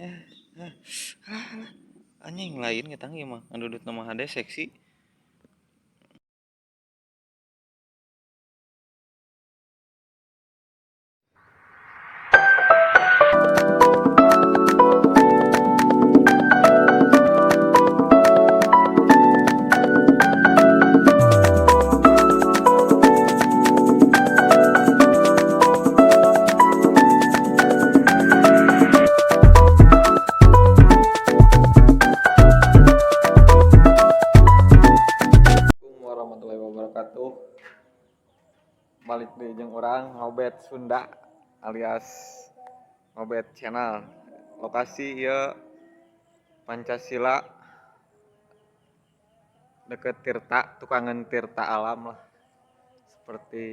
Ya, ah, ah, anjing lain kita ieu mah ngadudut nama hade seksi. Assalamualaikum warahmatullahi wabarakatuh. Balik deui jeung urang Ngobet Sunda alias Ngobet Channel. Lokasi ieu Pancasila deket Tirta, tukangan Tirta Alam lah. Seperti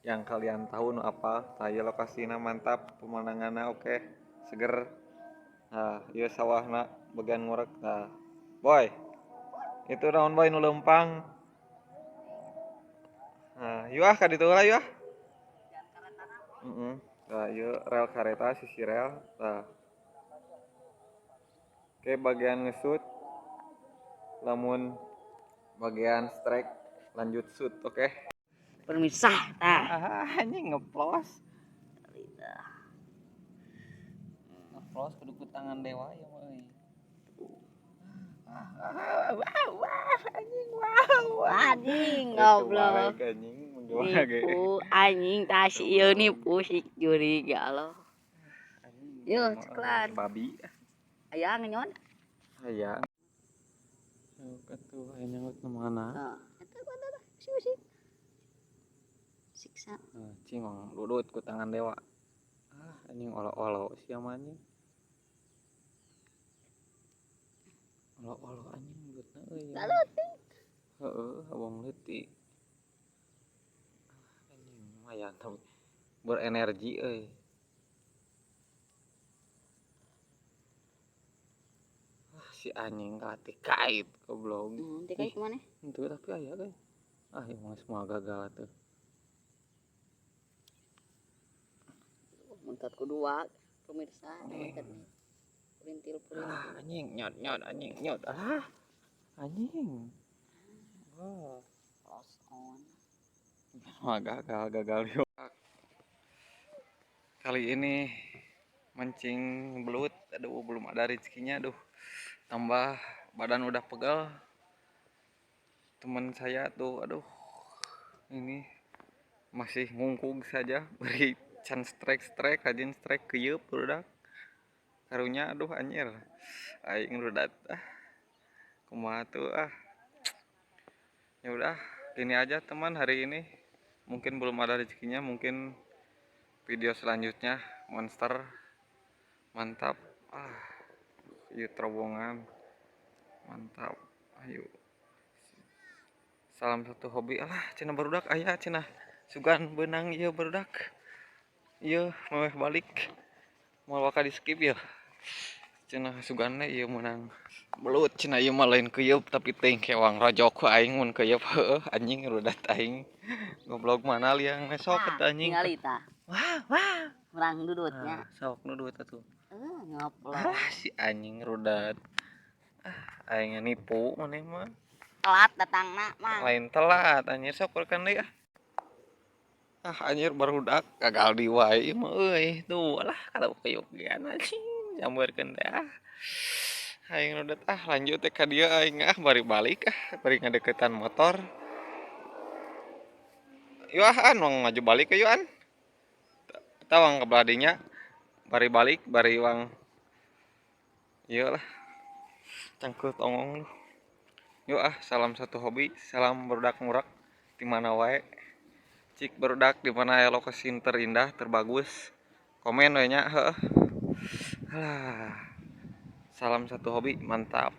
yang kalian tahu nu apa, tah ieu lokasina mantap, pemandanganna oke, seger. Nah, ieu sawahna bagian ngurek tah. Boy, itu naon boy nu leumpang? Nah, yuk ah ka ditu lah yuk ah. Heeh. Nah, ieu rel kareta sisi rel. Tah. Oke, bagian ngesut. Lamun bagian strike lanjut shoot, oke. Pemirsa tah. Ah, anjing ngeplos. Ngeplos kudu ku tangan dewa ya mah euy. Ah, wow, wow, anjing, wow, wow. Anjing goblok. Anjing mun gimana ge. Nipu anjing tah si ieu nipu si curiga lo. Anjing, Yo, mah, ceklan. Babi. Aya ngenyon. Hayang. Sok atuh aya nyangut nu mana? Tah, eta tah si si. Siksa. Nah, cing dudut ku tangan dewa. Ah, anjing olo-olo sia mah anjing. Olo-olo anjing dudutna euy. Da leutik. Heeh, abang leutik. Ah, anjing lumayan tapi berenergi euy. Ah, si anjing katik kait goblok. Hmm, teh kait maneh? Henteu tapi aya euy. Ah, ieu mah semua gagal atuh. Mengkat ku dua pemirsa, mengkat perintil perintil. Ah, anjing nyot nyot anjing nyot. Ah, anjing. Wah. Close on. Wah, gagal gagal yuk. Kali ini mancing belut, aduh belum ada rezekinya, aduh. Tambah badan udah pegal. Teman saya tuh, aduh. Ini masih ngungkug saja, beri chance strike strike, rajin strike keyeup barudak. Karunya aduh anjir. Aing rudat ah. Kumaha tuh ah. Ya udah, gini aja teman hari ini. Mungkin belum ada rezekinya, mungkin video selanjutnya monster mantap. Ah, yuk terowongan mantap. Ayo. Salam satu hobi. Alah, cenah barudak aya cenah. Sugan beunang ieu barudak. Ieu meh balik. Moal waka di skip ya. Cenah suganna ieu meunang belut cenah ieu mah lain keyeup tapi teuing kewang rojok ku aing mun keyeup heueuh anjing rudat aing. Goblok mana liang sok eta anjing. Tingali tah. Wah, wah. Urang dudutnya. Ah, sok nudut atuh. Eh, ngoplos. Ah, si anjing rudat. Ah, aing nipu maneh mah. Telat datangna mah. Lain telat anjir sok rekan deui ah. Ah anjir barudak gagal di wae mah euy. Tuh lah kalau keyeup gian anjing jambeurkeun teh ah. Aing rudat ah lanjut teh ka dieu aing ah bari balik ah bari ngadeukeutan motor. Yuk ah an wang maju balik yuk an. Eta wang ke beladinya bari balik bari wang ieu lah. Cangkut ongong lu. Yuk ah salam satu hobi, salam barudak ngurak di mana wae. Cik barudak di mana aya lokasi terindah, terbagus. Komen we nya heueuh. Alah. Salam satu hobi, mantap.